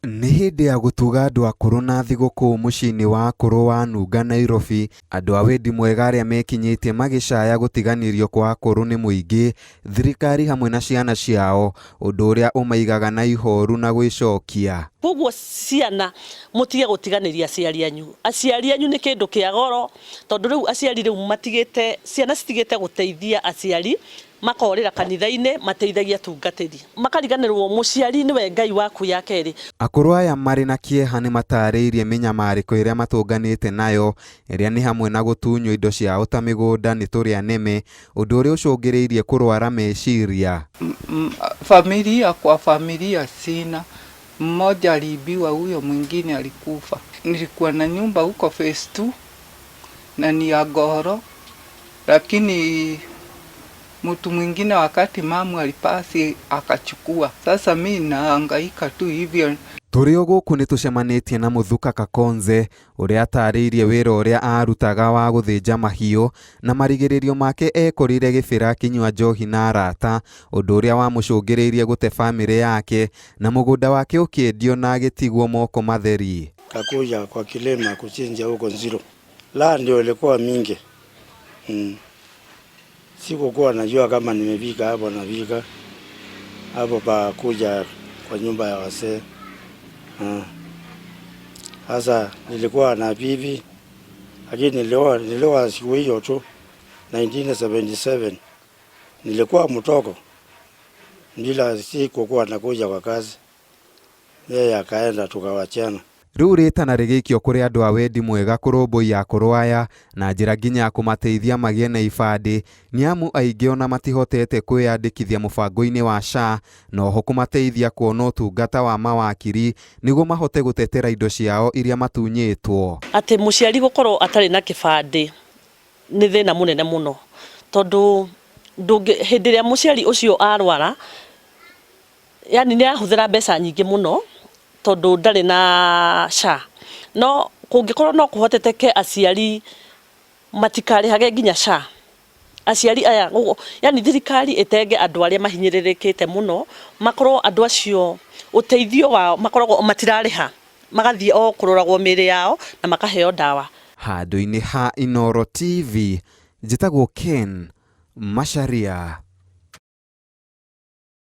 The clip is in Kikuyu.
Nĩ hĩndĩ ya gũtuga andũ akũrũ na thigũkũ mũciĩ-inĩ wa akũrũ wa Nunga, Nairobi, andũ a wendi mwega arĩa mekinyĩtie magĩcaya gũtiganĩrio kwa akũrũ nĩ mũingĩ, thirikari hamwe na ciana ciao, ũndũ ũrĩa ũmaigaga na ihoru na gwĩcokia. Koguo ciana mũtige gũtiganĩria aciari anyu. Aciari anyu nĩ kĩndũ kĩa goro tondũ rĩu aciari rĩu matigĩte, ciana citigĩte gũteithia aciari, makorĩra kanitha-inĩ mateithagia atungatĩri. Makariganĩrwo mũciari nĩwe Ngai waku ya kerĩ. Akũrũ aya marĩ na kĩeha nĩ matarĩirie mĩnyamarĩko ĩrĩa matũnganĩte nayo, ĩrĩa nĩ hamwe na gũtunywo indo ciao ta mĩgũnda nĩ tũrĩa nĩme, ũndũ ũrĩa ũcũngĩrĩirie kũrwara meciria. Familia kwa familia sina, mmoja aliibiwa, huyo mwingine alikufa. Nilikuwa na nyumba huko phase 2 na ni ya goro, lakini mtu mwingine wakati mamu alipasi akachukua. Sasa mi nahangaika tu hivyo. Tũrĩ o gũkũ nĩ tũcemanĩtie na Mũthuka Kakonze ũrĩa atarĩirie wĩra ũrĩa arutaga wa gũthĩnja mahiũ na marigĩrĩrio make ekorire gĩbĩra akĩnyua njohi na arata, ũndũ ũrĩa wamũcũngĩrĩirie gũte bamĩrĩ yake na mũgũnda wake ũkĩendio na agĩtigwo moko matheri. Kakuja kwa kilema kuchinja huko Nziro, la ndio ilikuwa mingi. Sikukuwa najua kama nimefika hapo, nafika hapo pa kuja kwa nyumba ya wazee. Sasa nilikuwa na bibi, lakini nilioa siku hiyo tu 1977 nilikuwa mtoko, bila sikukuwa nakuja kwa kazi, yeye akaenda tukawachana. Rĩu rĩtana rĩgĩikio kũrĩ andũ a wendi mwega kũrũmbũiya akũrũ aya na njĩra nginya ya kũmateithia magĩe na ibandĩ, nĩamu aingĩ ona matihotete kwĩyandĩkithia mũbango-inĩ wa SHA, na oho kũmateithia kuona ũtungata wa mawakiri nĩguo mahote gũtetera indo ciao iria matunyĩtwo. Atĩ mũciari gũkorwo atarĩ na kĩbandĩ nĩ thĩna mũnene mũno, tondũ ndũngĩ hĩndĩ ĩrĩa mũciari ũcio arwara, yani nĩ arahũthĩra mbeca nyingĩ mũno tondũ ndarĩ na SHA. No kũngĩkorwo no kũhoteteke aciari matikarĩhage nginya SHA, aciari aya, yani thirikari ĩtenge andũ arĩa mahinyĩrĩrĩkĩte mũno, makorwo andũ acio ũteithio wao makoragwo matirarĩha, magathiĩ o kũroragwo mĩĩrĩ yao na makaheo ndawa. Handũ-inĩ ha Inooro TV, njĩtagwo Ken Macharia.